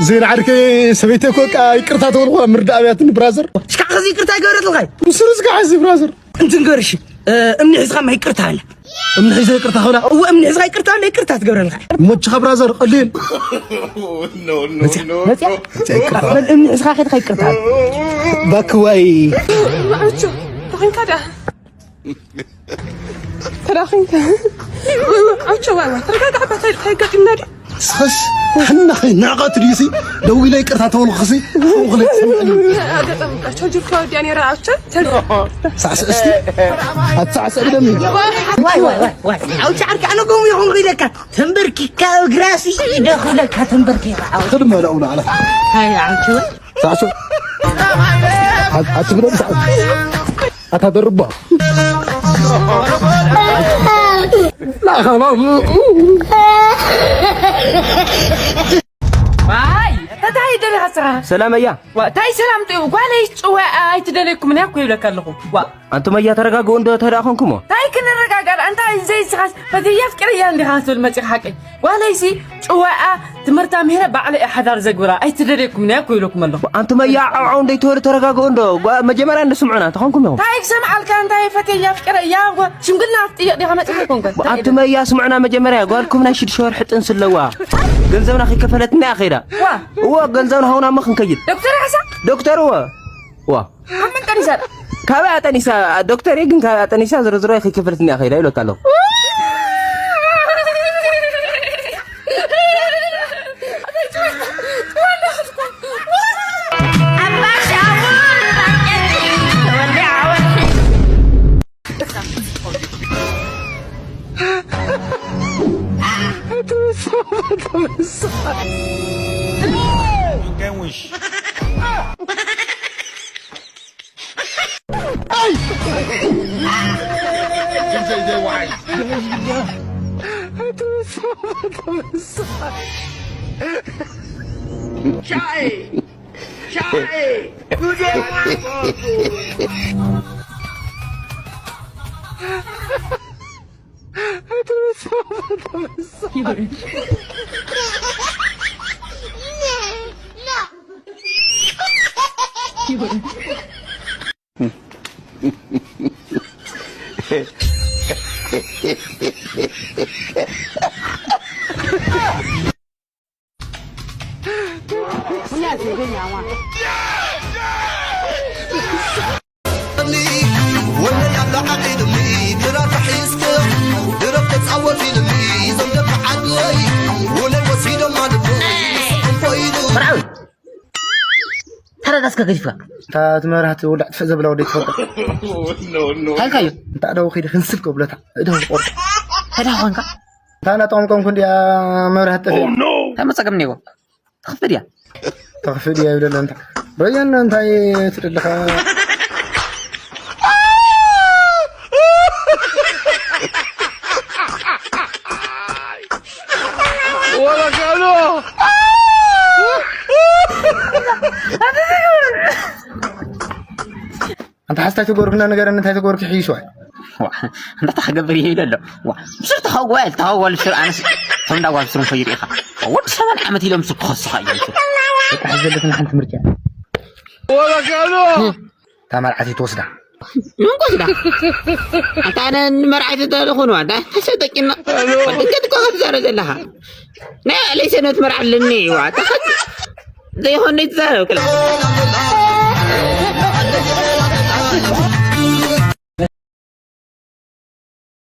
ዜና ዓርከይ ሰበይተይ እኮ በቃ ይቅርታ ተበልኩ ምርዳእ ኣብያትኒ ብራዘር። እስካዕ ከዚ ይቅርታ ይገበረትልካ እዩ? ምስሩ እስካዕ እዚ ብራዘር። እንትን ገርሽ እምኒ ሒዝካ ማ ይቅርታ ኣለ። እምኒ ሒዘ ይቅርታ ክብላ? እወ እምኒ ሒዝካ ይቅርታ ኣለ፣ ይቅርታ ትገብረልካ። ሞችኻ ብራዘር ቀሊል። መፅያ፣ መፅያ። በል እምኒ ሒዝካ ከድካ ይቅርታ ኣለ። ባክዋይ። ማዕበቾ ተኾንካ ደኣ ተዳኺምካ። ኣውቸ ዋይ ዋይ ተረጋጋዕ። ባታ ኢልካ ይጋጢምና ድዩ? ስኸስ ሕና ኸይ ናቐት ድዩሲ? ደው ኢለ ይቅርታ ተበልኩሲ። ኣገጠም ቻርጅር ከወዲያ ነይራ ኣውቸ። ሳዕስዕ እስቲ ኣትሳዕስዕ ብደሚ። ዋይ ዋይ ዋይ ዋይ ኣውቸ ዓርኪ ኣነ ጎም ይኹን ኢለካ ተንበርኪካ እግራሲ ኢደ ክብለካ ተንበርኪካ ኣውቸ። ትድመ ለኡ ንዓለ። ሃይ ኣውቸ ወይ ሳዕስዕ። ኣት- ኣትብሎም ሳዕስዕ። ኣታ ደርባ። ዋይ፣ እንታይ ደሊኻ ስኻ? ሰላም እያ። ዋ፣ እንታይ ሰላም ጥዩ? ጓለይ ጭዋ ኣይትደለይኩምን እያ እኮ ይብለካ ኣለኹ። ዋ። ኣንቱም እያ ተረጋግኡ እንዶ ተደኣ ኾንኩሞ። እንታይ ክንረጋጋእ? ኣንታ ዘይስኻስ ፈትያ ፍቅርያ እንዲኻ ትብል መፂኻ ሓቀይ። ጓለይሲ ጭዋኣ ትምህርታ ምሂረ ባዕለ እየ ሓዳር ዘግብራ ኣይትደልየኩም እያ እኮ ኢለኩም ኣለኹ። ኣንቱም ኣያ ዓውዓው እንደይትበሉ ተረጋግኡ እንዶ። ጓ- መጀመርያ እንስምዑና ተኾንኩም ኢኹም። እንታይ ክሰምዓልካ እንታይ ፈትያ ፍቅረ እያ እኮ ሽምግልና ክትጥይቕ ዲኻ መፂኻ ኮንከ? ኣንቱም ኣያ ስምዑና መጀመርያ ጓልኩም ናይ ሽዱሽተ ወርሒ ጥንሲ ኣለዋ። ገንዘብና ከይከፈለትና እያ ከይዳ። ዋ እዎ ገንዘብና ሃውና እሞ ክንከይድ። ዶክተር ሓሳ ዶክተር እዎ ዋ ካብ መን ጠኒሳ? ካበይ ኣጠኒሳ? ዶክተር እየ ግን ካበይ ኣጠኒሳ ዝርዝሮ ከይከፈለትና እያ ከይዳ ኢለካ ኣለኹ። ተረዳስከ ገዲፍካ እታ እቲ መብራህቲ ውላዕ ትፈእ ዘብላ ወደይ ትፈልጣ። ታይካዮ እንታ ደው ከይደ ክንስል ከብለታ እደው ቆርጣ። ተዳ ኾንካ እታ ናጠቕምቀምኩ እንዲያ መብራህቲ ጠፊኣ። እንታይ መፀገም ነይዎ? ተኽፍት እያ። ተኽፍት እያ ይብለለ እንታ። በየነ እንታይ ትደለኻ? ወረቀሎ። ኣንታ ሓስታይ ተጎርክና ንገረኒ፣ እንታይ ተጎርኪ ሕይሽ ዋይ? ዋ፣ እንታይ ተኸገብር ይሄ ይደሎ? ዋ፣ ምስር ተኸወል፣ ተኸወል ምስር ኣነስ ተምዳ ጓል ምስር እንኮ ይርኢኻ። ወዲ ሰማን ዓመት ኢሎም ምስር ክኸስኻ እዮም ምስር። በቃ፣ ሕዚ ዘለትና ሓንቲ ምርጫ። ወረቀሎ። እታ መርዓት ትወስዳ። ምን ቆስዳ? ኣንታ ኣነ ንመርዓት ተደልኹን ዋ፣ እንታይ ተሰጠቂና? ወዲ ከትኮ ዘረ ዘለኻ። ናይ ዕለይ ሰነት መርዓ ኣለኒ ዋ፣ ተኸት ዘይኾን ዘይትዛረብ ክላ።